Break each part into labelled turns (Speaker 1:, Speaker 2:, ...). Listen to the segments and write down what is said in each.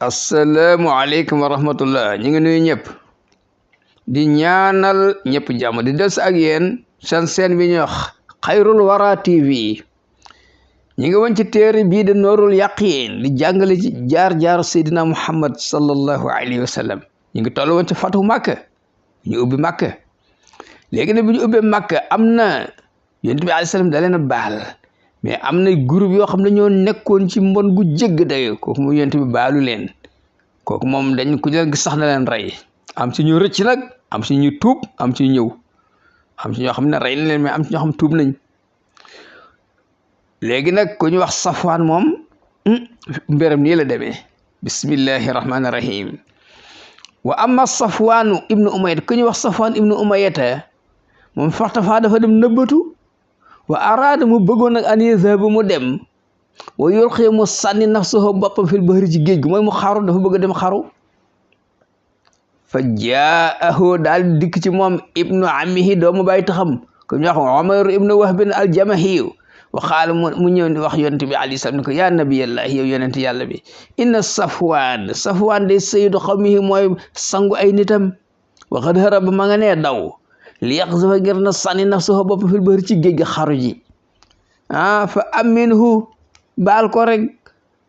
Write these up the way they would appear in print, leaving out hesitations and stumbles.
Speaker 1: Assalamualaikum warahmatullah. Ñi ngi nuyu ñëpp di ñaanal ñëpp jàmm di des ak yéen seen bi ñu wax Xayrul Wara TV. ñi ngi woon ci téere bii de Nuurul Yaqiin di jàngale ci jaar Seydina Muhammad sallallahu alayhi wa sallam. ñi ngi toll woon ci fatu Makka ñu ubbi Makka léegi ne bu ñu ubbee Makka am na Yonent bi alayhi salaam da leen a baal mais am na groupe yoo xam ne ñoo nekkoon ci mbon gu jégg dayo kooku mu Yonent bi baalu leen kooku moom dañ ku leen gis sax na leen rey am ci ñu rëcc nag am ci ñu tuub am ci ñëw am ci ñoo xam ne rey na leen mais am ci ñoo xam tuub nañ léegi nag ku ñu wax Safwaan moom mbéram nii la demee bismillahi rahmaani rahim wa amma Safwaanu ibnu Umayya ku ñu wax Safwaan ibnu Umayyata moom faxtafaa dafa dem nëbbatu wa araada mu bëggoon nag an yazhaba mu dem wa yulqi mu sànni nafsahu boppam fil bahri ci géej gi mooy mu xaru dafa bëgg a dem xaru fa jaahu daal dikk ci moom ibnu ammihi doomu bàyyi taxam ku ñu wax Umayr ibnu Wahb al-Jamahi wa qaala mu ñëw wax yonent bi alayhi salaam ne ko yaa nabiyallah yow yonent yàlla bi inna Safwaan de sayyidu qawmihi mooy sangu ay nitam wa qad haraba ma nga nee daw li yaqzafa ngir na sànni nafsahu boppam fil bahri ci géej gi xaru ji fa aminhu baal ko rek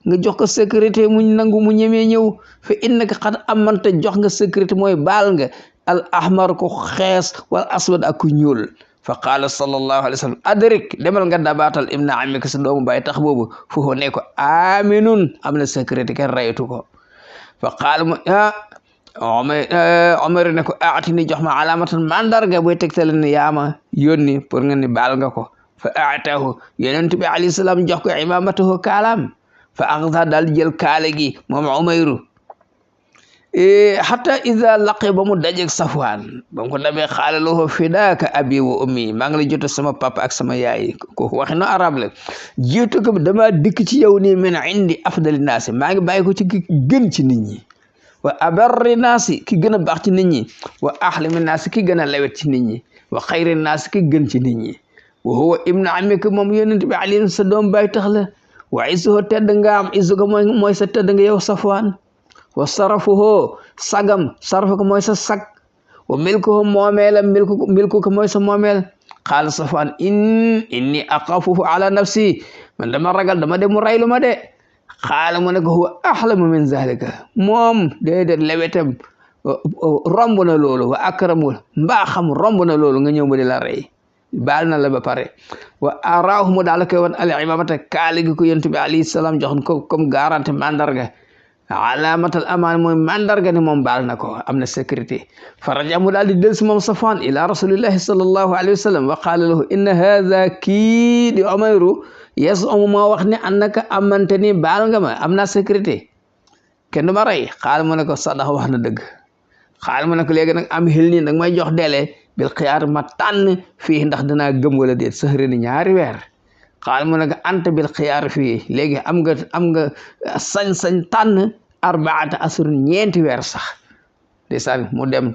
Speaker 1: nga jox ko sécurité mu nangu mu ñemee ñëw fa innaka qad amanta jox nga sécurité mooy baal nga al ahmar ko xees wal aswad ak ku ñuul fa qaala sallallahu alayhi wa sallam adrik demal nga dabaatal ibna amika sa doomu baay tax boobu foofu ne ko aminun am na sécurité kenn raytu ko fa qaala mu Omar ne ko aatini jox ma alamatan mandarga booy tegtale ne yaama yónni pour nga ni baal nga ko fa aatahu yonent bi alayhi salaam jox ko imamatahu kaalaam fa axda daal jël kaale gi moom Umayru hatta ida laqi ba mu dajeeg Safwaan ba mu ko dabee xaala lahu fidaaka abi wa ummi maa ngi lay joto sama papa ak sama yaay kooku waxi no arab la jiitu ko dama dikk ci yow nii min indi afdali naasi maa ngi bàyyi ko ci ki gën ci nit ñi wa abarri naasi ki gën a baax ci nit ñi wa ahlami naasi ki gën a lewet ci nit ñi wa xayri naasi ki gën ci nit ñi wa huwa ibnu amika moom yonent bi alayhi sa doom baay tax la wa isuhu tedd nga am isu ko mooy sa tedd nga yow Safwaan wa sarafuhu sagam sarafu ko mooy sa sag wa milkuhu moomeelam milku ko mooy sa moomeel qaala Safwaan inni aqafuhu ala nafsi man dama ragal dama dem mu raylu ma de xaala mu ne ko huwa ahlamu min zalika moom déedéet lewetam romb na loolu wa akramu mbaaxam romb na loolu nga ñëw ba di la rey baal na la ba pare wa araahu mu daal koy woon al imamata kaali gi ko yonent bi alayhi salaam joxoon ko comme garanti mandarga alamatal amaan mooy mandarga ne moom baal na ko am na sécurité faraja mu daal di del si moom Safwaan ila rasulillahi sallallahu alayhi wa sallam wa qaala lahu inna hadha kii di Umayru yes moo wax ne annaka amante ni baal nga ma am naa sécurité kenn du ma rey xaal mu ne ko sadax wax na dëgg xaal mu ne ko léegi nag am xil nii nag may jox délai bil xiyaar ma tànn fii ndax danaa gëm wala déet sëxëri ni ñaari weer xaal mu ne ko anta bil xiyaar fii léegi am nga sañ-sañ tànn arbaata asur ñeenti weer sax ndeysaan mu dem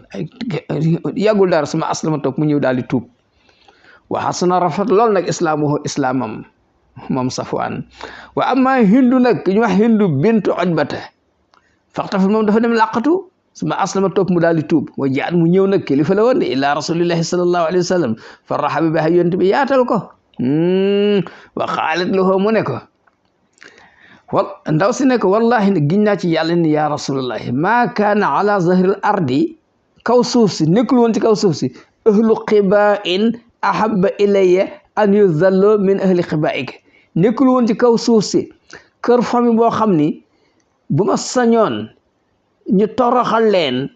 Speaker 1: yàggul dara sama aslama toog mu ñëw daal di tuub wa xasuna rafet lool nag islaamam moom Safwaan wa amma Hindu nag ki ñu wax Hindu bintu Utbata faxtafal moom dafa dem làqatu suma aslama topp mu daal di tuub wa jaat mu ñëw nag kilifa la woon de ila rasulillahi sallallahu alayhi wa sallam fa raxabi biha yonent bi yaatal ko wa xaalat lahu mu ne ko ndaw si ne ko wallahi ne giñ naa ci yàlla ni ya rasulullahi maa kaana ala zahril ardi kaw suuf si nekkul woon ci kaw suuf si ahlu qibaa'in ahabba ilayya an yuzallu min ahli qibaa'ik nekkul woon ci kaw suuf si kër famille boo xam ni bu ma sañoon ñu toroxal leen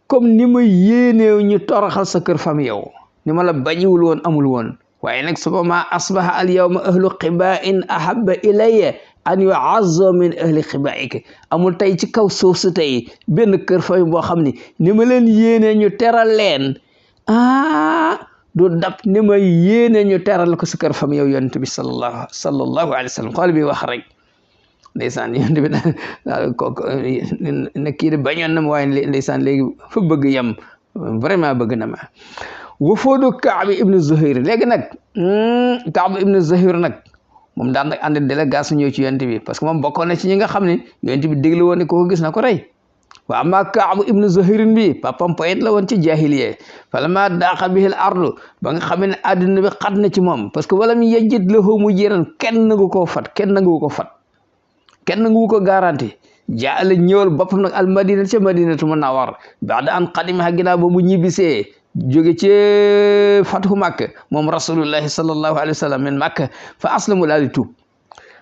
Speaker 1: comme ni ma yéeneew ñu toroxal sa kër famille yow ni ma la bañiwul woon amul woon waaye nag suba ma asbaha al yawma ahlu qibaa'in ahabba ilayya an yu'azzu min ahli qibaa'ik amul tey ci kaw suuf si tey benn kër famille boo xam ni ma leen yéenee ñu teral leen du dab ni ma yéene ñu teral ko si kër fam yow yonent bi sallallahu alayhi wa sallam xool bi wax rek ndeysaan yonent bi daal kooku ne kii de bañoon na ma waaye ndeysaan léegi fa bëgg yem vraiment bëgg na ma wafoodu Kaab ibnu Zuhayr léegi nag Kaab ibnu Zuhayr nag moom daan nag ànd délégation ñëw ci yonent bi parce que moom bokkoon na ci ñi nga xam ne yonent bi déglu woon ne ko gis na ko rey wa amma Kaabu ibnu Zuhayrin bi papam poète la woon ci jahiliya falamma daaqa bihil ardu ba nga xam ne àdduna bi xat na ci moom parce que wala mi yejjit lahu mujiran kenn nangu ko fat kenn nangu ko garanti jaala ñëwal boppam nag al madina ca madinatu munawwar baada an qadima ginnaaw ba mu ñibbisee jóge ci fathu Makka moom rasulullahi sallallahu alayhi wa sallam min Makka fa aslamu daal di tuub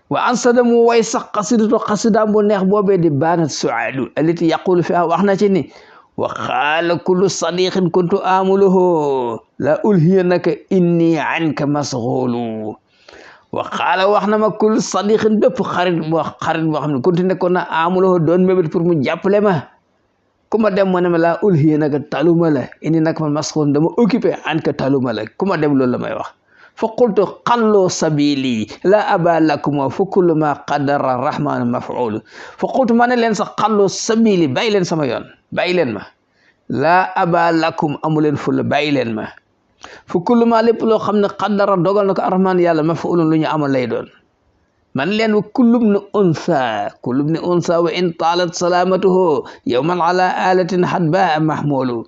Speaker 1: wa ansada mu way sax xasidaam bu neex boobee di baanat suaadu allati yaqulu fiha wax na ci ni wa qaala kullu sadiqin kuntu amuluhu la ulhiyanaka inni anka masghulu wa qaala wax na ma kullu sadiqin bépp xarit boo xam ne kuntu nekkoon na amuluhu doon mébét pour mu jàppale ma ku ma dem mu ne ma la ulhiyanaka taluma la inni nag man masghulu dama occupé anka taluma la ku ma dem loolu la may wax fa qultu xalloo sabili la aba lakuma fa kullu ma qadara rahman maf'ul fa qultu ma ne leen sax xalloo sabili bàyyi leen sama yoon bàyyi leen ma la aba lakum amu leen fulla bàyyi leen ma fa kullu ma lépp loo xam ne qadara dogal na ko arrahman yàlla maf'ulun lu ñu amal lay doon man leen wa kullum ni unsa wa in taalat salamatuhu yawman ala alatin hadba mahmulu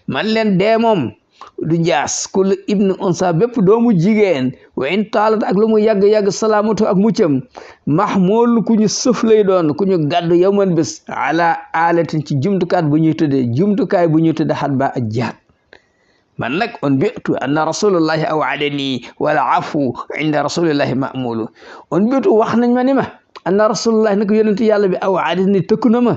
Speaker 1: man leen dee moom du jaas kul ibnu unsa bépp doomu jigéen wa in taalat ak lu mu yàgg-yàgg salaamatu ak muccam mahmul ku ñu sëf lay doon ku ñu gàddu yow man bés ala alatin ci jumtukaay bu ñuy tudde xat ba ak jihaad man nag on bitu anna rasulullahi awadani wala afu inda rasulillahi mamulu on bitu wax nañ ma ni ma anna rasulullahi nag yonent yàlla bi awadani tëkku na ma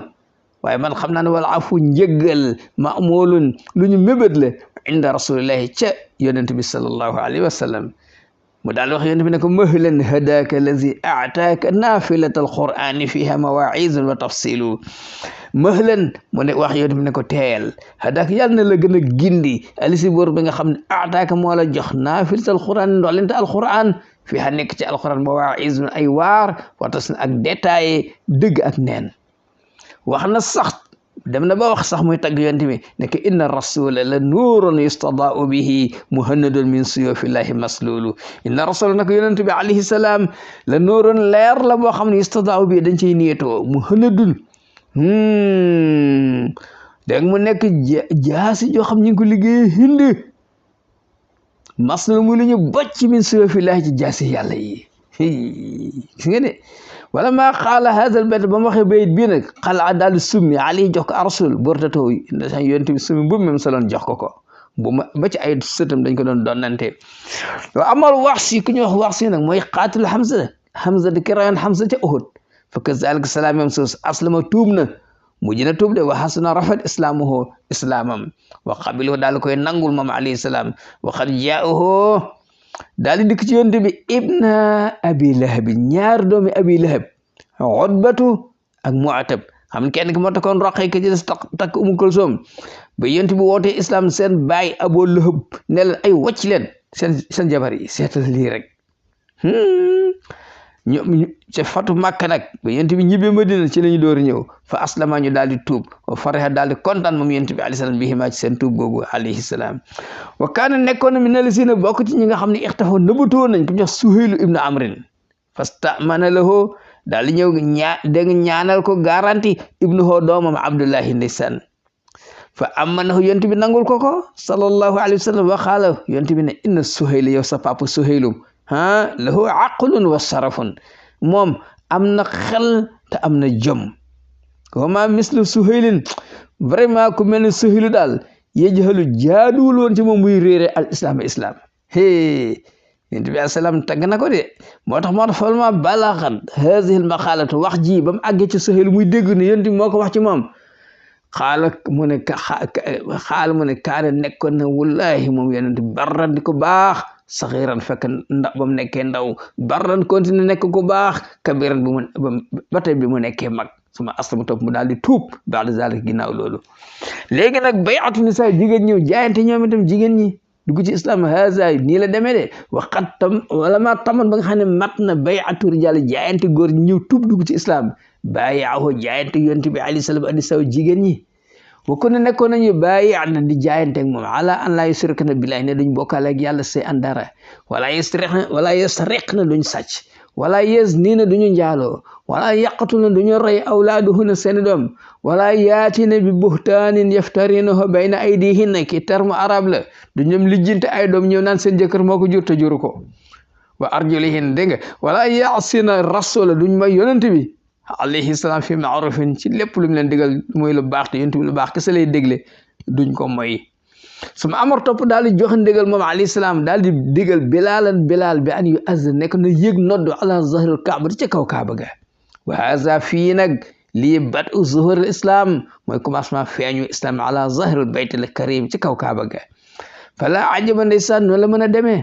Speaker 1: waaye man xam naa ne wala afu njëggal mamulun lu ñu mébét la inda rasulillahi ca yonent bi sallallahu alayhi wa sallam mu daal wax yonent bi ne ko mahlan hadaka allazi aataaka nafilata alqurani fiha mawa'izun wa tafsilu mahlan mu ne wax yonent bi ne ko teel hadaka yàlla na la gën a gindi alisi bor bi nga xam ne aataaka moo la jox nafilata alqurani ndolente alquran fiha nekk ci alquran mawa'izun ay waar wa tafsil ak détaillé dëgg ak neen wax na sax dem na ba wax sax muy tagg yonent bi ne que inna rasula la nuurun yustadaau bihi muhannadun min suyufillahi maslulu inna rasula nag yonent bi alayhi salaam la nuurun leer la boo xam ne yustadaau bihi dañ cey nietoo muhannadun dégg mu nekk jaasi joo xam ñu ngi ko liggéey hind maslulu mu lu ñu bocc min suyufillahi ci jaasi yàlla yi gis nga ne wala maa xaala hadal bayt ba mu waxee bayit bii nag xala daal di summi ali jox ko arsul bortatoo ndax yonent bi summi bu même soloon jox ko bu ma ba ci ay sëtam dañ ko doon donnante wa amal wax si ku ñu wax si nag mooy xaatul Hamza di ki rayoon Hamza ca Uhud fa kazalika salaam même soos aslama tuub na mujj na tuub de wa hasuna rafet islaamam wa qabilu daal koy nangul moom alayhi salaam wa qad jaahu daal di dikk ci yonent bi ibna abi lahab ñaar doomi abi lahab Utbatu ak Mu'tab xam ne kenn ki moo takkoon Roqaya ki ci des takk Umu Kulsum ba yonent bi wootee islam seen baay Abu Lahab ne leen ay wàcc leen seen jabar yi seetal lii rek ñu ca fatu Makka nag ba yonent bi ñibbee Madina ci la ñu door ñëw fa aslama ñu daal di tuub wa fariha daal di kontaan moom yonent bi alayhi salaam bihimaa ci seen tuub googu alayhi salaam wa kaana nekkoon na mi na la si na bokk ci ñi nga xam ne ixtafoo nëbbatoo nañ ku jox Suhaylu ibnu Amrin fastamana lahu daal di ñëw ñaanal ko garanti ibnu hoo doomam Abdullahi ndeysaan fa amanahu yonent bi nangul ko sallallahu alayhi wa sallam wa qaala yonent bi ne inna Suhayla yow sa papa Suhaylu lahu aqlun wa sarafun moom am na xel te am na jom wa ma mislu Suhaylin vraiment ku mel ne Suhaylu daal yajhalu jaaduwul woon ci moom muy réere al islam yonent bi alayhi salaam tagg na ko de moo tax falma balaxat haadihi al maqaalatu wax ji ba mu àggee ci Suhaylu muy dégg ne yonent bi moo ko wax ci moom xaala mu ne kaane nekkoon na wallahi moom yonent bi barran di ko baax saxiran fekk ba mu nekkee ndaw barran continue nekk ko baax kabiran ba tey bi mu nekkee mag sama aslama topp mu daal di tuub baada zalik ginnaaw loolu léegi nag bay'atu nisaa jigéen ñëw jaayante ñoom itam jigéen ñi dugg ci islam haza nii la demee de waxat tam wala ma tamat ba nga xam ne mat na bay'atu rijaal jaayante góor ñi ñëw tuub dugg ci islam bàyyaahu jaayante yonent bi alayhi salaam andi saw jigéen ñi wa kunna nekkoon nañu bàyyi na di jaayante ak moom ala an laa yusrikna billahi ne duñ bokkaale ak yàlla see an dara wala yasriqna duñ sàcc wala yaznina duñu njaaloo wala yaqtulna duñu rey awlaaduhunna seeni doom wala yaatina bi buhtaanin yaftarinahu bayna aydihinna ki terme arabe la du ñoom lijjinte ay doom ñëw naan seen jëkkër moo ko jur te juru ko wa arjulihin dégg nga wala yaasina rasula duñ may yonent bi alayhi salaam fi maarufin ci lépp lu mu leen digal mooy lu baax te yonent bi lu baax kese lay dégle duñ ko moy suma amar topp daal di joxe ndigal moom alayhi salaam daal di digal bilal bi an yu azza nekk na yëg noddu ala zahril kaaba ci kaw kaaba ga wa haza fii nag lii badu zuhuril islam mooy commencement feeñu islam ala zahril baytil karim ci kaw kaaba ga fala ajaba ndeysaan noonu la mën a demee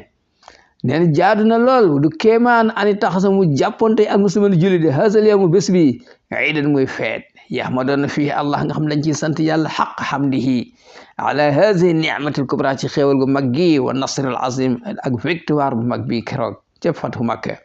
Speaker 1: neen jaadu na lool du kéemaan ani taxasa mu jàpponte ak musliman julli de hasal yawmu bés bi iidan muy feet yahmadoona fii allah nga xam dañ ciy sant yàlla xaq hamdihi ala hazihi nicmatil kubra ci xéewal gu mag gi wa nasril azim ak victoire bu mag bi keroog ca fatu makka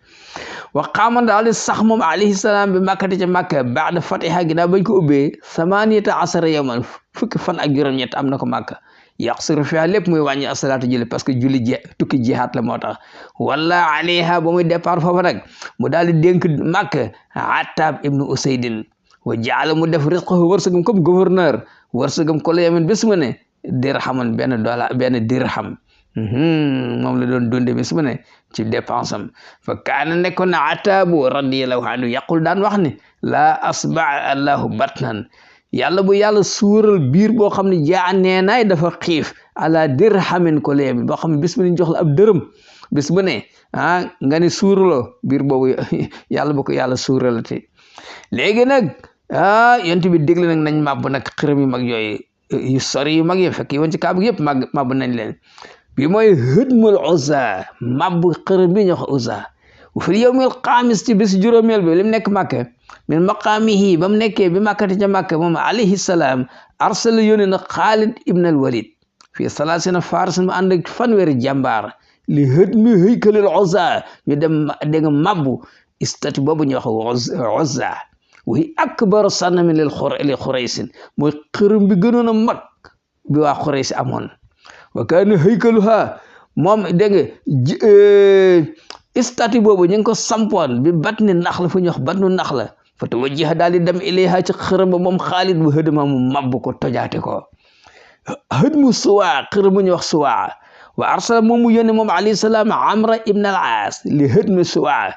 Speaker 1: wa qaama daal di sax moom alayhi salaam bi makkate ca makka baada fatiha ginnaaw bañ ko ubbee samaniyata asara yawman fukki fan ak juróom-ñett am na ko makka yaqsiru fiha lépp muy wàññi asalaatu julli parce que julli tukki jihaat la moo tax wala alayha ba muy départ foofu nag mu daal di dénk makka Attab ibnu Usaydin wa jaala mu def risqahu wërsëgam comme gouverneur wërsëgam ko la yemen bés mu ne dirhaman benn dirham moom la doon dunde bés mu ne ci dépense am fa kaana nekkoon na Attabu radiyallahu anhu yaqul daan wax ni laa asbaa allahu batnan yàlla bu yàlla suural biir boo xam ne jaa neenaay dafa xiif ala dirhamin ko la yemen boo xam ne bés mu ne jox la ab dërëm bés bu ne nga ni suuraloo biir boobu yàlla bu ko yàlla suuralati léegi nag yonent bi dégle nag nañ màbb nag xërëm yu mag yooyu yu sori yu mag yi fekk yi woon ci kaaba gi yëpp màbb nañ leen bi mooy hëdmul uzza màbb xërëm bi ñox uzza fi yawmil xaamis ci bis juróomeel bi li mu nekk màkka min maqaamihi ba mu nekkee bi màkkati ca màkka moom alayhi salaam arsala yónni na Xaalid ibn al Walid fii salaasina faris mu ànd ak fanweeri jàmbaar li hëdmi haykalil uzza ñu dem dégg màbbu istati boobu ñu wax uzza wa akbar sanamin li xuraysin mooy xërëm bi gënoon a mag bi waa xurays amoon wa kaana haykaluha moom dégg nga istati boobu ñu ngi ko sampoon bi batni nax la fu ñu wax batnu nax la fa tawajjaha daal di dem ilayha ci xërëm ba moom Xaalid bu hëdma mu mabbu ko tojaate ko hëdmu suwaa xërëm bu ñu wax suwaa wa arsala moom mu yónni moom alayhi salaam Amra ibn al-Aas li hëdmi suwaa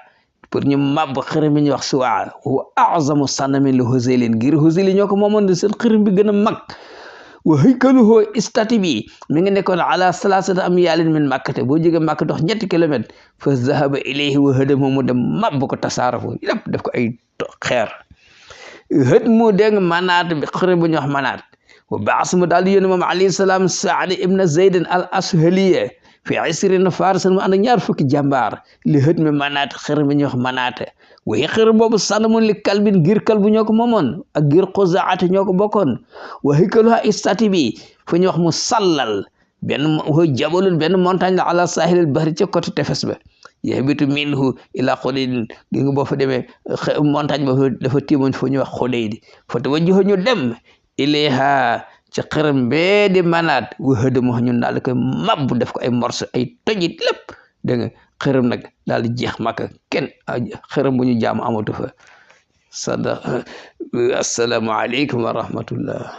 Speaker 1: pour ñu màbb xërëm bi ñuy wax suwaa wa azamu sanamin li Huzaylin ngir Huzayl ñoo ko moomoon seen xërëm bi gën a mag wa haykaluhu istati bi mi ngi nekkoon ala salasata amyaalin min makkate boo jógee makka dox 3 kilomètres fa zahaba ilayhi wa hëdama mu dem màbb ko tasaarafu lépp def ko ay xeer hët mu dégg manaat bi xërëm bu ñuy wax manaat wa baas mu daal di yónni moom alayhi salaam Saad ibn Zaydin al Ashhaliya fi isrina farisan mu ànd ak 20 jàmbaar li hët mi manaat xërëm bi ñuy wax manaate waaye xërëm boobu sanamun li kalbin ngir kalbu ñoo ko moomoon ak ngir xuzaate ñoo ko bokkoon wa haykaluha istati bi fu ñuy wax mu sallal benn jabalun benn montagne la ala sahilil bahri ca côté tefes ba yahbitu minhu ila Xudayd di nga boo fa demee montagne ba dafa tiimoon fu ñuy wax Xudayd fa tawajjahu ñu dem ilayha ci xërëm bee di manaat wa hëdama ñun daal di koy mabbu def ko ay morceau ay tojit lépp dégg nga xërëm nag daal di jeex Makka kenn xërëm bu ñu jaamu amatu fa sada assalaamu aleykum wa rahmatullah